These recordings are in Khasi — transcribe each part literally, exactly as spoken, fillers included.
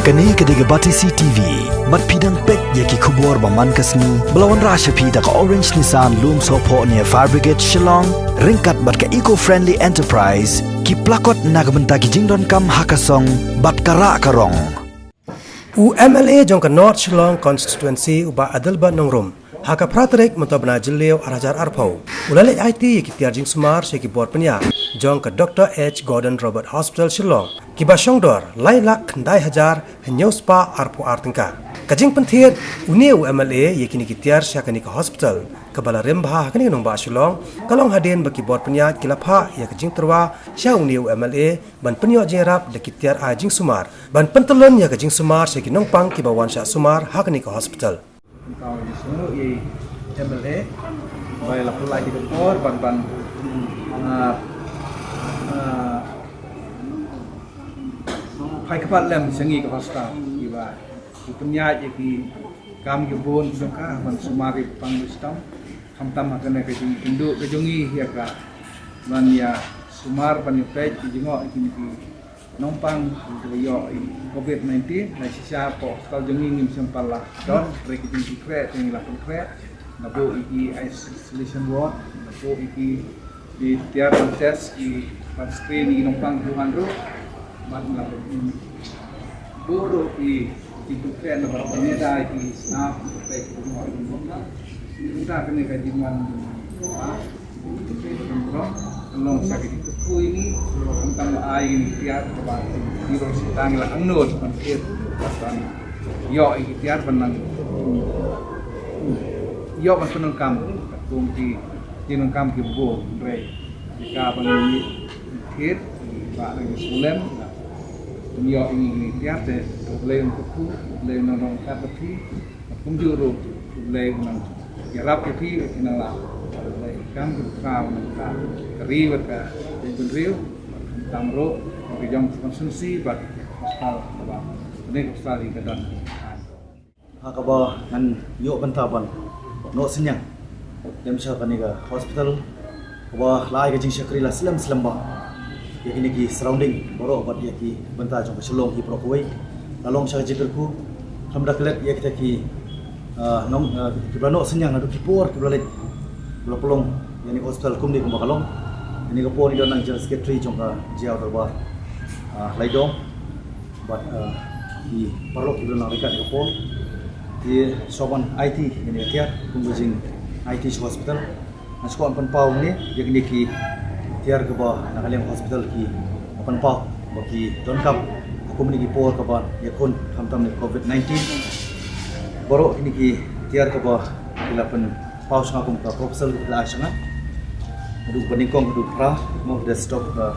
Kane ka dei ka Batesi T V. Bad phi dang peit ïa ki khubor ba man ka sngi ba la wanrah sha phi da ka Orange Nissan Lumsohphoh near Fire Brigade Shillong, ryngkat bad ka Eco Friendly Enterprise, ki plakot na ka bynta ki jingdonkam ha ka song bad ka rah ka rong. U M L A jong ka North Shillong Constituency, u Bah Adelbert Nongrum, ha ka phra tarik mynta u bnai Jylliew ar hajar arphew, u la leit aiti ïa ki tiar jingsumar sha ki bor pynïaid jong ka Doctor H Gordon Roberts Hospital Shillong, kiba shongdor lai lak khyndai hajar hynñiew spah arphew ar tyngka. Ka jingpynthied une u M L A ïa kine ki tiar sha kane ka hospital, kaba la rim bha ha kane ka nongbah Shillong, ka long hadien ba ki bor pynïaid ki la phah ïa ka jingtyrwa sha une u M L A ban pynïoh jingïarap da ki tiar ai jingsumar ban pyntyllun ïa ka jingsumar sha ki nongpang kiba wan shah sumar ha kane ka hospital. Pynpaw ïa sngewbha ïa i M L A ba i la pynlait ïa ka por ban ban, ah, ah, phai kyrpad lem sha ngi ka hospital kiba u pynïaid ïa ki kam ki bun jong ka ban sumar ïa ki pang ba shitom. Khamtam ha kane ka jingkynduh ka jong ngi ïa ka ban ïa sumar ban ïa peit ki jingïoh ïa kine ki nongpang kiba ïoh ïa covid nineteen. Lada shisha hapoh hospital jong ngi ngim shym pat la don, hynrei ki jingkhreh te ngi la pynkhreh. La buh ïa ki isolation ward, la buh ïa ki, ki tiar ban test, ki ban screen ïa ki nongpang ki wan ruh. Bad la buh ruh ïa ki jingkhreh na bynta ki staff, ki peit ki nongpang. Mynta kane ka jingwan, ah, ka long sa ka jingkyrkhu ïa ngi, tang ba ai ïa ngi tiar kaba ngi ruh shisha ngi la angnud ban kit ban ïoh ïa ki tiar ban nang ïoh ban pyndonkam kum ki jingdonkam kiba bun, hynrei ïa kaba ngi kit ba nang sulem ban ïoh ïa ngi tiar te. Khublei ïa ngi, kyrkhu, khublei ïa ngi, nongkat ba phi. Kumjuh ruh U Blei un nang ïarap ïa phi, ïa phi nang lah. Kam ka khraw nang ka ri bad ka jaitbynriew, bad khamtam ruh ka jong ka constituency bad hospital kaba, kane ka hospital ka don. Ha kaba ngan ïoh bynta ban noh synñiang lem sha kane ka hospital, kaba la ai ka jingshakri la slem slem bha ïa kine ki surrounding baroh bad ïa ki bynta jong ka Shillong hi baroh kawei. La long sha ka jingkyrkhu, khlem da klet ïa kita ki, ah, nong, ah, kiba la noh synñiang naduh ki por kiba la leit, kiba la pynlong ïa kane ka hospital kumne kumba ka long. Ïa kane ka por ngi don nang General Secretary jong ka Jaiaw Dorbar, ah, Laidom. Bad, eh, ki paralok kiba la nang ryngkat ïa ka por. Ki shu ban aiti ïa kane ka tiar kum ka jingaiti sha hospital. Nga shu kwah ban pynpaw hangne ïa kine ki tiar kiba na ka liang hospital ki pynpaw ba ki donkam ha kum kine ki por kiba ïakhun khamtam ïa ka covid nineteen. Baroh kine ki tiar kiba ki la pynpaw sha nga kum ka proposal kiba la ai sha nga. Haduh ba nyngkong haduh phra, mo, desktop, eh,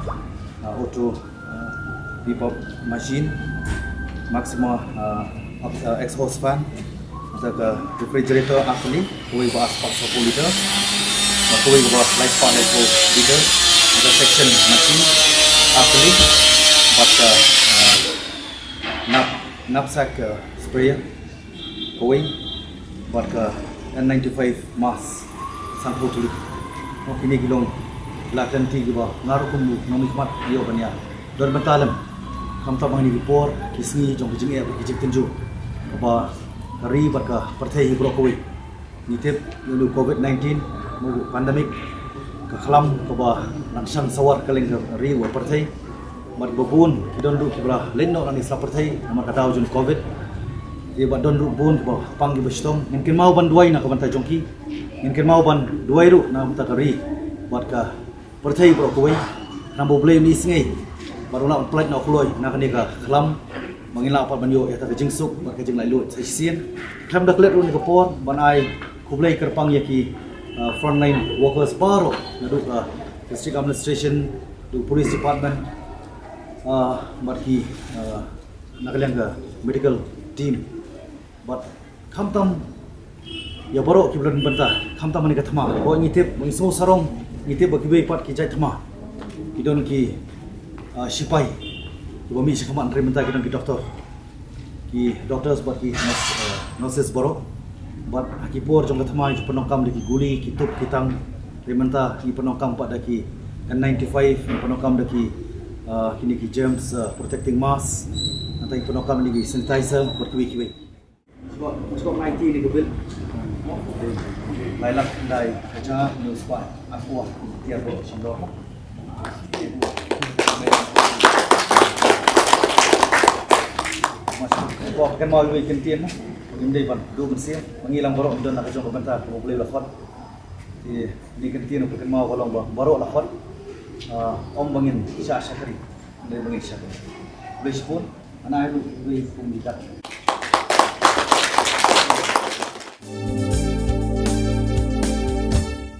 eh, auto, uh, Bebop machine, Maxima, uh, ox-, uh, exhaust fan, bad ka refrigerator ar tylli, kawei ba ar spah sawphew liter, bad kawei ba lai spah laiphew liter, bad ka suction machine ar tylli, bad ka, uh, knap-, knapsack, uh, sprayer. Kawei, bad ka N ninety-five mask sanphew tylli. Mo, kine ki long la ka lynti kiba nga ruh kum u nongmihkhmat ïoh ban ïa don bynta lem. Khamtam ha kine ki por ki sngi jong ka jingeh bad ka jingtynjuh kaba ka ri bad ka pyrthei hi baroh kawei ngi tip ïa u covid nineteen, mo, pandemic, ka khlam kaba nang shang sawar kylleng ka ri bad pyrthei. Bad ba bun ki don ruh kiba la leit noh na ki sla pyrthei namar ka daw jong covid. Te bad don ruh bun kiba pang kiba shitom. Ngin kynmaw ban duwai na ka bynta jong ki. Ngin kynmaw ban duwai ruh na ka bynta ka ri bad ka pyrthei baroh kawei. Khnang ba U Blei un isynei bad un lah ban pynlait noh kloi na kane ka khlam, ba ngin lah pat ban ïoh ïa kata ka jingsuk bad ka jinglaitluid sa shisien. Khlem da klet ruh kane ka por ban ai khublei kyrpang ïa ki, uh, frontline workers baroh, naduh ka district administration, naduh police department, uh, bad ki, uh, na ka liang ka medical team. Bad khamtam ïa baroh kiba la don bynta, khamtam ha kane ka thma. Ba ngi tip, ba ngi sngew sarong, ngi tip ba kiwei pat ki jait thma ki don ki, ah, shipai kiba mih sha khmat, hynrei mynta ki don ki doktor, ki doctors bad ki nurse, eh, nurses baroh. Bad ha ki por jong ka thma ngi ju pyndonkam da ki guli, ki tup, ki tang. Hynrei mynta ngi pyndonkam pat da ki N ninety-five, ngi pyndonkam da ki, ah, kine ki germs, ah, protecting mask. Tang pyndonkam ïa ki sanitizer bad kiwei kiwei. Sngewbha, sngewbha ngai ti ni ka bil. Lai lak dai ka jaka news pa. Aku aku tiar bro shandor. Ko kan mau iwei kin tiar mo. Ngim dei ban du mynsiem. Mangi lang baroh don na ka jong ka bynta ka Blei la khot. Te ni kan tiar ko kan mau ka long ba baroh la khot. Ah, ym ba ngin sha shakri. Dei ba ngin sha. Blei shibun. Ana ai lu iwei kum di kat.